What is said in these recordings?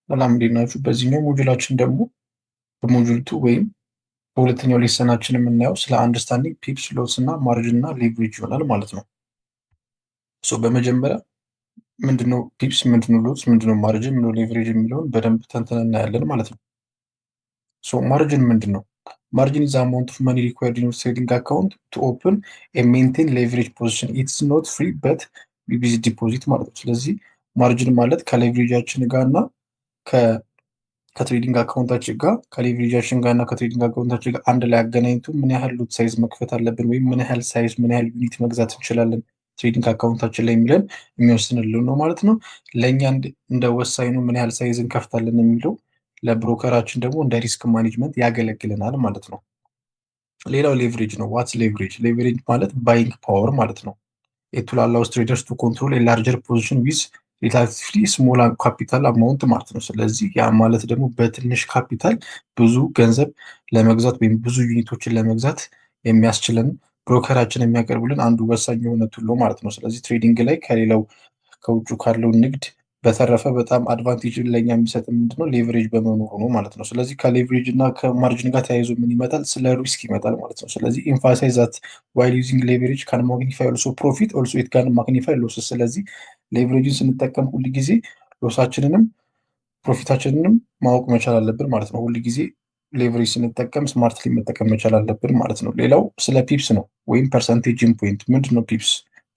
ሰላም፣ እንዴት ናችሁ? በዚህኛው module ኣችን ደግሞ በ module 2 ወይም በሁለተኛው lesson ኣችን የምናየው ስለ understanding pips፣ lots እና margin እና leverage ይሆናል ማለት ነው። So በመጀመሪያ ምንድነው pips፣ ምንድነው lots፣ ምንድነው margin፣ ምንድነው leverage የሚለውን በደንብ ተንትነን እናያለን ማለት ነው። So margin ምንድን ነው? Margin is amount of money required in trading account to open maintain leverage position. It's not free but with deposit ማለት ነው። ስለዚህ margin ማለት ከ leverage ኣችን ጋር እና ከ trading account ኣችን ጋር፣ ከ leverage ኣችን ጋር እና ከ trading account ኣችን ጋር አንድ ላይ አገናኝቶ ምን ያህል lot size መክፈት አለብን ወይም ምን ያህል size፣ ምን ያህል unit መግዛት እንችላለን trading account ኣችን ላይ የሚለን የሚወስንልን ነው ማለት ነው። ለእኛ እንደ ወሳኝ ነው ምን ያህል size እንከፍታለን የሚለው፣ ለ broker ኣችን ደግሞ እንደ risk management ያገለግለናል ማለት ነው። ሌላው leverage ነው። What's leverage? Leverage ማለት buying power ማለት ነው። It allows traders to control larger position with relatively small capital amount ማለት ነው። ስለዚህ ያ ማለት ደግሞ በትንሽ ካፒታል ብዙ ገንዘብ ለመግዛት ወይም ብዙ unit ኦችን ለመግዛት የሚያስችለን broker ኣችን የሚያቀርብልን አንዱ ወሳኝ የሆነ tool ነው ማለት ነው። ስለዚህ trading ላይ ከሌላው ከውጩ ካለው ንግድ በተረፈ በጣም advantage ለኛ የሚሰጥ ምንድነው? Leverage በመኖሩ ነው ማለት ነው። ስለዚህ ከ leverage እና ከ margin ጋር ተያይዞ ምን ይመጣል? ስለ risk ይመጣል ማለት ነው። ስለዚህ emphasize that while using leverage can magnify also profit, also it can magnify losses። ስለዚህ leverage ን ስንጠቀም ሁል ጊዜ loss ኣችንንም profit ኣችንንም ማወቅ መቻል አለብን ማለት ነው። ሁል ጊዜ leverage ስንጠቀም smartly መጠቀም መቻል አለብን ማለት ነው። ሌላው ስለ pips ነው ወይም percentage in point። ምንድን ነው pips?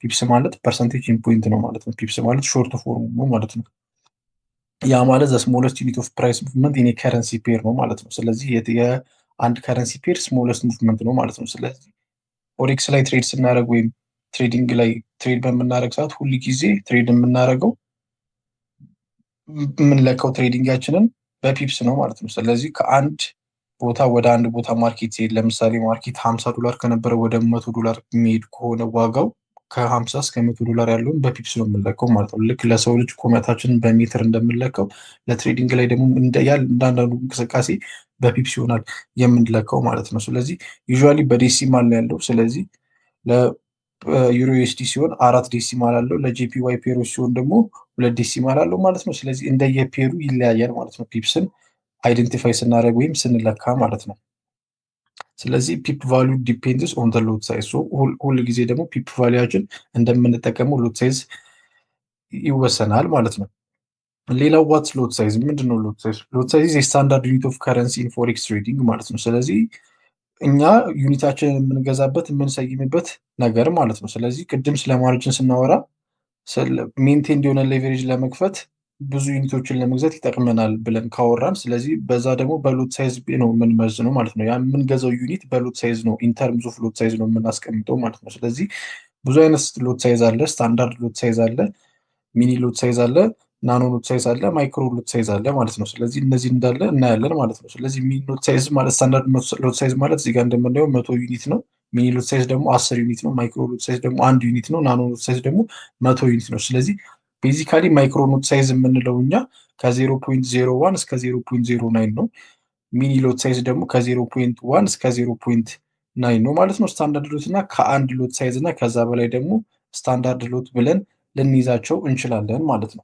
Pips ማለት percentage in point ነው ማለት ነው። Pips ማለት short form ነው ማለት ነው። ያ ማለት the smallest unit of price movement in currency pair ነው ማለት ነው። ስለዚህ የአንድ currency pair smallest movement ነው ማለት ነው። ስለዚህ forex ላይ trade ስናደርግ ወይም trading ላይ trade በምናደርግ ሰዓት ሁል ጊዜ trade የምናደርገው፣ የምንለካው trading ኣችንን በ pips ነው ማለት ነው። ስለዚህ ከአንድ ቦታ ወደ አንድ ቦታ market ሲሄድ፣ ለምሳሌ market 50 ዶላር ከነበረ ወደ 100 ዶላር የሚሄድ ከሆነ፣ ዋጋው ከ50 እስከ 100 ዶላር ያለውን በ pips ነው የምንለካው ማለት ነው። ልክ ለሰው ልጅ ቁመታችንን በሜትር እንደምንለካው ለ trading ላይ ደግሞ እንዳንዳንዱ እንቅስቃሴ በ pips ይሆናል የምንለካው ማለት ነው። ስለዚህ usually በ decimal ነው ያለው። ስለዚህ ለ EURUSD ሲሆን አራት decimal አለው። ለ JPY pair ኦች ሲሆን ደግሞ ሁለት decimal አለው ማለት ነው። ስለዚህ እንደየ pair ኡ ይለያያል ማለት ነው pips ን identify ስናደርግ ወይም ስንለካ ማለት ነው። ስለዚህ pip value depends on lot size። ሁል ጊዜ ደግሞ pip value ኣችን እንደምንጠቀመው lot size ይወሰናል ማለት ነው። ሌላው what's lot size? ምንድን ነው lot size? Lot size የ standard unit of currency in forex trading ማለት ነው። ስለዚህ እኛ unit ኣችንን የምንገዛበት፣ የምንሰይምበት ነገር ማለት ነው። ስለዚህ ቅድም ስለ margin ስናወራ maintain የሆነ leverage ለመክፈት ብዙ unit ኦችን ለመግዛት ይጠቅመናል ብለን ካወራን፣ ስለዚህ በዛ ደግሞ በ lot size ነው የምንመዝነው ማለት ነው። ያ የምንገዛው unit በ lot size ነው፣ in terms of lot size ነው የምናስቀምጠው ማለት ነው። ስለዚህ ብዙ አይነት lot size አለ። Standard lot size አለ፣ mini lot size አለ፣ nano lot size አለ፣ micro lot size አለ ማለት ነው። ስለዚህ እነዚህ እንዳለ እናያለን ማለት ነው። ስለዚህ mini lot size ማለት፣ standard lot size ማለት እዚህ ጋር እንደምናየው 100 unit ነው። Mini lot size ደግሞ 10 unit ነው። Micro lot size ደግሞ አንድ unit ነው። Nano lot size ደግሞ 100 unit ነው። ስለዚህ basically micro lot size የምንለው እኛ ከ0.01 እስከ 0.09 ነው። Mini lot size ደግሞ ከ0.1 እስከ 0.9 ነው ማለት ነው። Standard lot እና ከአንድ lot size እና ከዛ በላይ ደግሞ standard lot ብለን ልንይዛቸው እንችላለን ማለት ነው።